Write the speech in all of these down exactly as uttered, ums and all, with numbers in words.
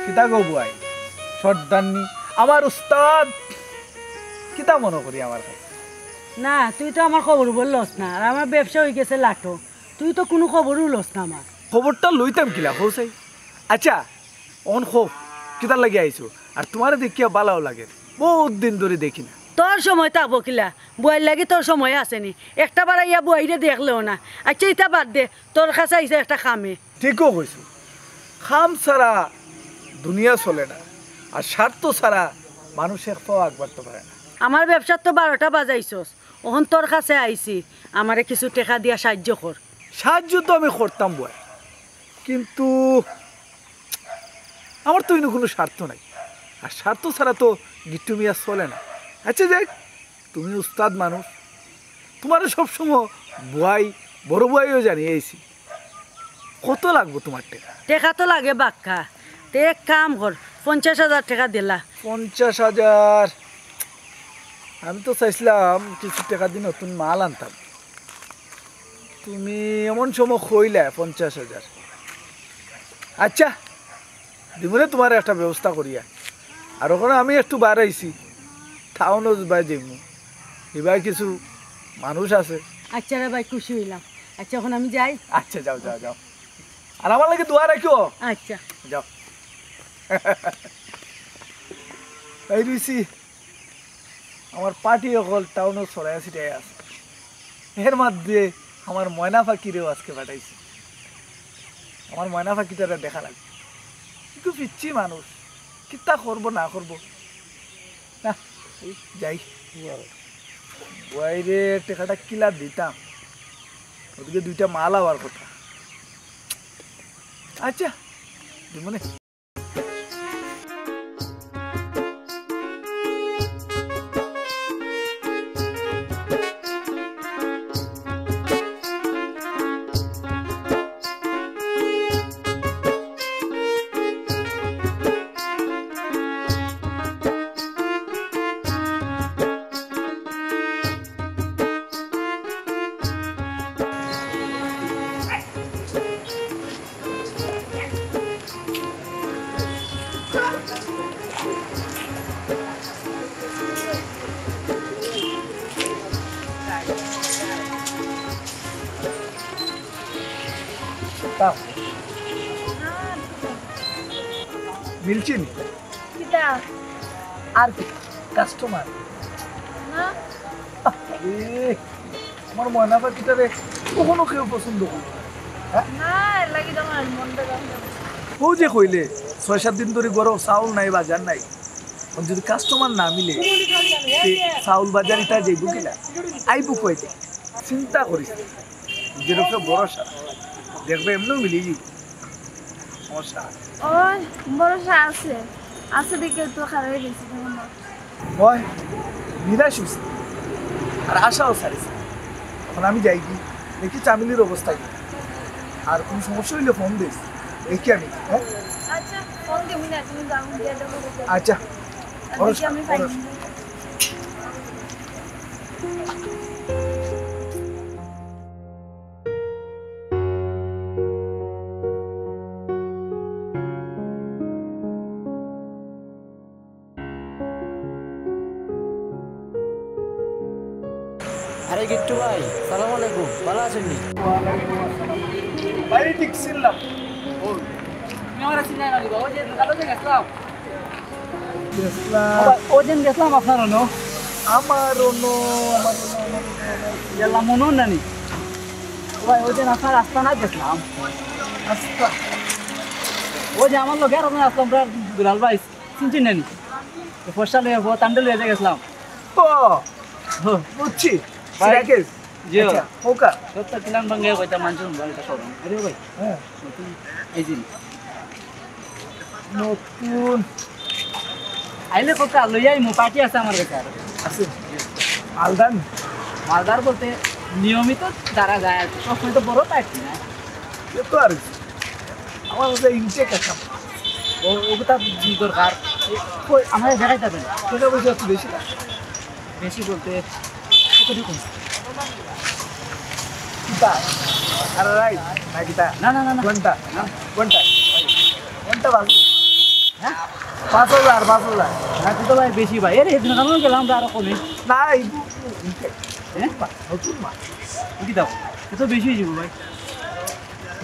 কিতা গো বুয়াই, সর্দারনি, আমার উস্তাদ, কিতা মনো করি আমার কথা? না, তুই তো আমার খবর বললস না, আর আমার ব্যবসা অইগেছে লাটো, তুই তো কুনু খবরউ লস না আমার। খবরটা লইতাম কিলা, কও চাই? আচ্ছা, অখন কও, কিতার লাগি আইছো? আর তুমারে দেখিয়া বালাও লাগের, বউত দিন ধরি দেখি না। তোর সময় থাকবো কিলা? বুয়াইর লাগি তোর সময় আছেনি? একটা বার আইয়া বুয়াইরে দেখলেও না। আচ্ছা, ইতা বাদ দে, তোর কাছে আইছি একটা কামে। ঠিকউ কইছো, কাম ছাড়া দুনিয়া চলে না, আর স্বার্থ ছাড়া মানুষ এক পাও আগবাড়তো পারে না। আমার ব্যবসাত তো বারোটা বাজাইছস, অখন তোর কাছে আইছি, আমারে কিছু টেকা দিয়া সাইয্য কর। সাইয্য তো আমি করতাম বুয়াই, কিন্তু আমার তো ইনো কুনু স্বার্থ নাই, আর স্বার্থ ছাড়া তো গিট্টু মিয়া চলে না। আচ্ছা যাক, তুমি উস্তাদ মানুষ, তুমারে সবসময় বুয়াই, বড় বুয়াইও জানি আইছি। কত লাগবো তুমার টেকা? টেকা তো লাগে বাক্কা, তে এক কাম কর, পঞ্চাশ হাজার টেকা দিলা। পঞ্চাশ হাজার? আমি তো চাইছলাম কিছু টেকা দি নতুন মাল আনতাম, তুমি এমন সময় কইলায় পঞ্চাশ হাজার। আচ্ছা, দিমুনে তুমারে একটা ব্যবস্থা করিয়া। আর অখন আমি একটু বার আইছি, টাউনো বায় যাইমু, ইবায় কিছু মানুষ আছে। আচ্ছা রে ভাই, খুশি অইলাম। আচ্ছা, অখন আমি যাই। আচ্ছা, যাও, যাও, যাও। আর আমার লাগি দোয়া রাখিও। আচ্ছা। যাও। এই রইছি, আমার পার্টি অকল টাউনো ছড়াইয়া ছিটাইয়া আছে। এর মধ্যে আমার ময়না পাখিরেও আজকে পাঠাইছি। আমার ময়না পাখিটারে দেখা লাগবো। কিন্তু পিচ্ছি মানুষ, কিতা করবো না করবো। না, এই যাই। বুয়াইরে টেকাটা কিলা দিতাম, ওদিকে দুইটা মাল আওয়ার কথা। আচ্ছা, দিমুনে। তা। মিলছে নি? কিতা? আর কি? কাস্টমার। না। আরে, আমার ময়না পাখিটারে কখনো কেউ পছন্দ করে না। হ্যাঁ? না, এর লাগি তো আমার মনটা কেমন যেন। ও যে কইলে, ছয় সাত দিন ধরি ঘরো চাউল নাই, বাজার নাই। অখন যদি কাস্টমার না মিলে, তে চাউল বাজার ইতা যাইবো কিলা? আইবো কই থাকি? চিন্তা করিস না। নিজের উপরে ভরসা। দেখবে এমনেউ মিলি যাইবো। সমস্যা আছে। ওই, ভরসা আছে। আছে দেখে তো খারাপ হয়ে গেছে, দেখো না। মই নিরাশ হইছি। আর আশাও ছাড়িছি। অখন আমি যাই কি? দেখি চামিলির অবস্থা কি? আর কোনো সমস্যা হইলে ফোন দিস। দেখি আমি, হ্যাঁ? আচ্ছা, ফোন দিবি না, তুমি যাও, গিয়ে দেখো। আচ্ছা। আর দেখি আমি পাই। আরে গিট্টু ভাই, সালাম আলাইকুম, ভালা আছইন নি? ওয়ালাইকুম আসসালাম। ভাই, ঠিক চিনলাম। ও, তুমি আমারে চিনলা না নি বা? ওই যে দোকানো যে গেছলাম। গেছলাম। ও ভাই, ওই দিন গেছলাম আপনার অনো। আমার অনো, আমার অনো, আমার অনো। গেলাম অনো না নি? ও ভাই, ওই দিন আপনার আস্তানাত গেছলাম। আস্তা। ওই যে আমার লগে আর আপনার আস্তা, আমরা দুলাল ভাই। চিনছইন না নি? তো ফর্সা লইয়া বউ, তান্ডে লইয়া যে গেছলাম। ও, ও। বুঝছি। ভাই, সিরাকেশ। জি। আচ্ছা, ওকা। তোর তো কিলান ভাঙ্গে কইতা মানছইন, ভাই, এটা করো। আরে ভাই। হ্যাঁ। নতুন এই যে। নতুন। আইলে কোকা লইয়া আইমু, পার্টি আছে আমার কাছে আর। আছে? মালদার? মালদার বলতে নিয়মিত যারা যায় আর কি, সবসময় তো বড় পার্টি না। এ তো আর আমার কাছে ইনটেক একটা। ও, ওগুতা দরকার। কই, আমারে দেখাই যাবেন। টাকা পয়সা একটু বেশি লাগে। বেশি বলতে কত রকম? কিতা? আরে রাইট, না কিতা? না, না, না, না। ঘন্টা? না। ঘন্টা? ঘন্টা বাজে। হ্যাঁ? পাঁচ হাজার, পাঁচ হাজার। না, তুই তো ভাই বেশি ভাই। এরে, সেদিন কারণে গেলাম তো আরো কমে। না, এই দু-, হ্যাঁ? নতুন মাল। কি দাও? এ তো বেশি হয়ে যাবো ভাই।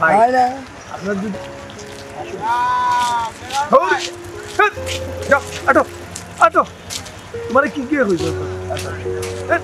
ভাই, ভাই না। আপনার যদি হৌর, হ্যাঁ, যাও, আটো, আটো। তোমারে কি কি কইছো? হ্যাঁ।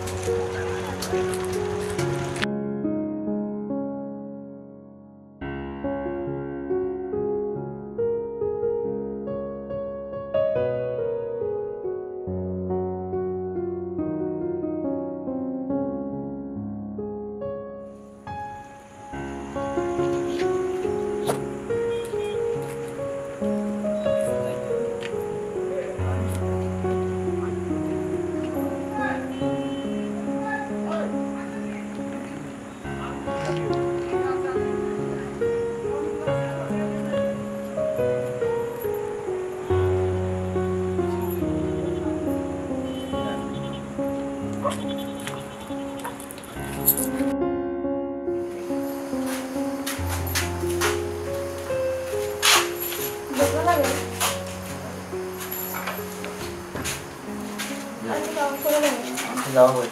যাও ভাই।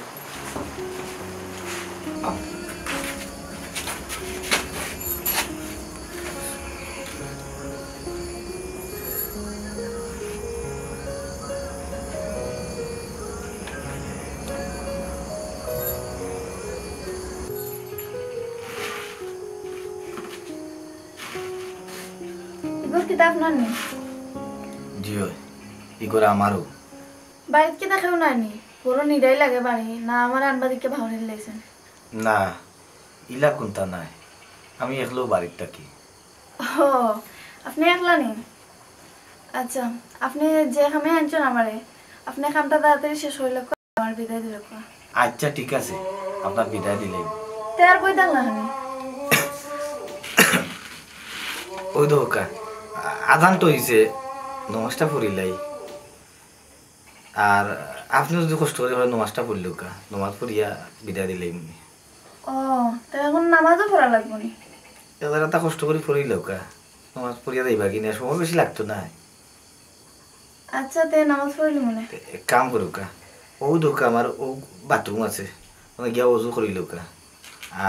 ইগর কিতা আপনার নি? জি অয়, ইগর আমারও। বাড়িত কিতা কেউ নাই নি? বড় নিদাই লাগে বাড়ি, না আমার আনবা দিকে ভাবনে লাইছেন? না, ইলা কুন্তা নাই, আমি একলো বাড়িত থাকি। ও, আপনে একলা নি? আচ্ছা, আপনে যে কামে আনছন আমারে, আপনে কামটা তাড়াতাড়ি শেষ করিলে আমার বিদায় দিলে কো। আচ্ছা, ঠিক আছে, আপনার বিদায় দিলে। তে আর বই থাকলা আমি। ওই দেখো কা, আজান তো হইছে, নমাজটা পড়িলাই। আর আপনে যদি কষ্ট করি নমাজটা পড়িলেও কা, নমাজ পড়িয়া বিদায় দিলাই মনে। ও, তে এখন নামাজও পড়া লাগবো নি? এবার এটা কষ্ট করি পড়িলেও কা, নমাজ পড়িয়া যাইবা কি না, সময় বেশি লাগতো না। আচ্ছা, তে নামাজ পড়িলি মনে? তে এক কাম করুক কা, ও দেখো কা আমার ও বাথরুম আছে, ওনে গিয়া অজু করিলেও কা।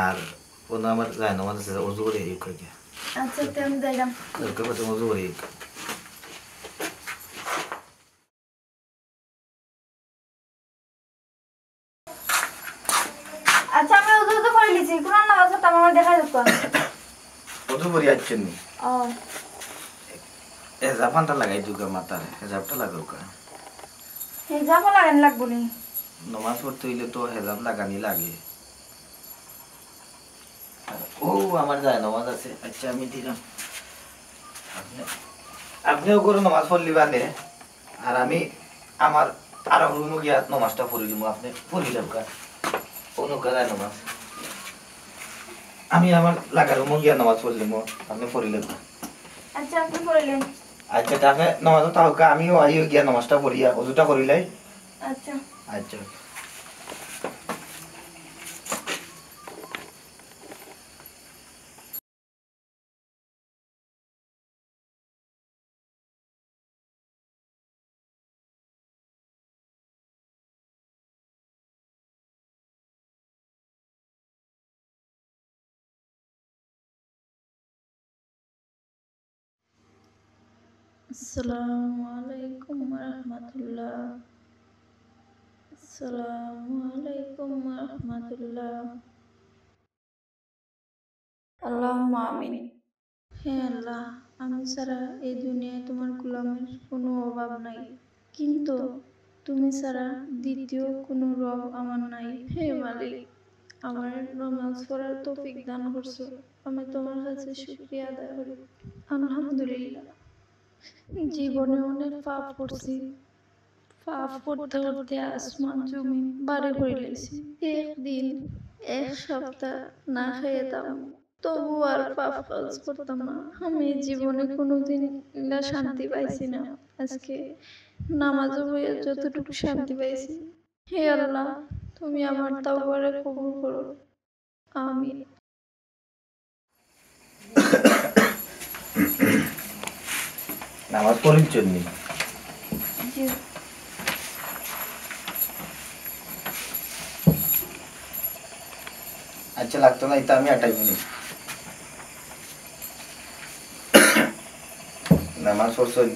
আর ওনো আমার যায় নমাজ আছে, অজু করি আইউক কা গিয়া। আচ্ছা, তে আমি যাইলাম। দরকার পড়লে অজু করি আইউক কা। আচ্ছা, আমি অজু অজু করিলিছি, কোন নামাজ পড়তাম আমার দেখা যাক। অজু করি আইছন নি? ও। হেজাবখানটা লাগাই দিউক কা মাথার, হেজাবটা লাগাউক কা। হেজাবও লাগানি লাগবো নি? নমাজ পড়তে অইলে তো হেজাব লাগানি লাগে। ও, আমার যায় নমাজ আছে। আচ্ছা, আমি দিলাম। আপনে, আপনে অগুরে নমাজ পড়লিবা নে, আর আমি আমার আরক রুমো গিয়া নমাজটা পড়িলিমু, আপনে পড়িলাউক কা। অনো কা যায় নমাজ। আমি আমার লাগা রুমো গিয়া নমাজ পড়লিমু, আপনে পড়িলাউক কা। আচ্ছা, আপনে পড়িলেন। আচ্ছা, তে আপনে নমাজো থাকউক কা, আমিও আইও গিয়া নমাজটা পড়িয়া, অজুটা করিলাই। আচ্ছা। আচ্ছা। আসসালামু আলাইকুম ওয়া রাহমাতুল্লাহ। আসসালামু আলাইকুম ওয়া রাহমাতুল্লাহ। আল্লাহুম্মা আমিন। হে আল্লাহ, আমি ছাড়া এই দুনিয়ায় তোমার গোলামের কোনো অভাব নাই, কিন্তু তুমি ছাড়া দ্বিতীয় কোনো রব আমার নাই। হে মালিক, আমার নমাজ পড়ার তৌফিক দান করছো, আমি তোমার কাছে শুকরিয়া আদায় করি। আলহামদুলিল্লাহ। জীবনে অনেক পাপ করছি, পাপ করতে করতে আসমান জমিন ভারী করিলাইছি। একদিন, এক সপ্তাহ না খাইয়া থাকমু, তবু আর পাপ কাজ করতাম না। আমি জীবনে কোনোদিন ইলা শান্তি পাইছি না। আজকে নামাজো বইয়া যতটুকু শান্তি পাইছি, হে আল্লাহ, তুমি আমার তাওবারে কবুল করো। আমিন। নামাজ পড়ছইন নি? আচ্ছা, লাগতো না, ইতা আমি আটাইমু নি। নামাজ পড়ছইন,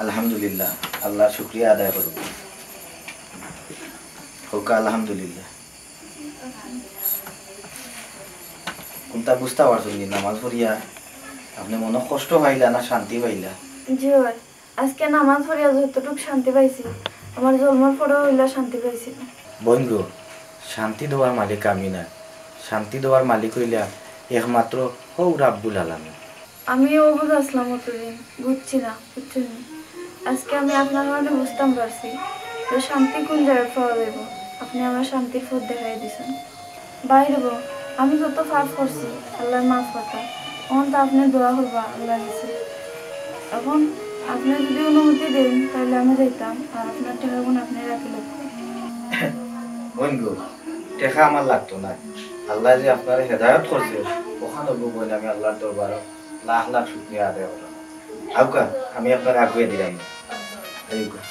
আলহামদুলিল্লাহ, আল্লাহর শুকরিয়া আদায় করুন। কউক্কা আলহামদুলিল্লাহ। কুনতা বুঝতা পারছইন নি? নামাজ পড়িয়া আপনে মনো কষ্ট পাইলা না শান্তি পাইলা? জি অয়, আজকে নামাজ পড়িয়া যতটুক শান্তি পাইছি, আমার জন্মর পরেও অইলা শান্তি পাইছি না। বইন গো, শান্তি দেওয়ার মালিক আমি না, শান্তি দেওয়ার মালিক অইলা একমাত্র হউ রাব্বুল আলামিন। আমি অবুঝ আছলাম অতদিন, বুঝছি না, বুঝছইন নি? আজকে আমি আপনার কারণে বুঝতাম পারছি যে শান্তি কুন জাগাত পাওয়া যাইবো। আপনে আমারে শান্তির পথ দেখাই দিছইন। ভাইরে, আমি যত পাপ করছি, আল্লায় মাফ করতা। অখন তো আপনে দোয়া করবা আল্লাহর কাছে। অখন আপনে যুদি অনুমতি দেইন, তাইলে আমি যাইতাম, আর আপনার টেকাগুন আপনে রাখিলাউক্কা। বইন গো, টেকা আমার লাগতো না। আল্লায় যে আপনারে হেদায়ত করছে, অখান অইবো বইন, আমি আল্লাহর দরবারো লাখ লাখ শুকরিয়া আদায় করলাম। আউক্কা, আমি আপনারে আগুয়াই দিলাম। আউক্কা।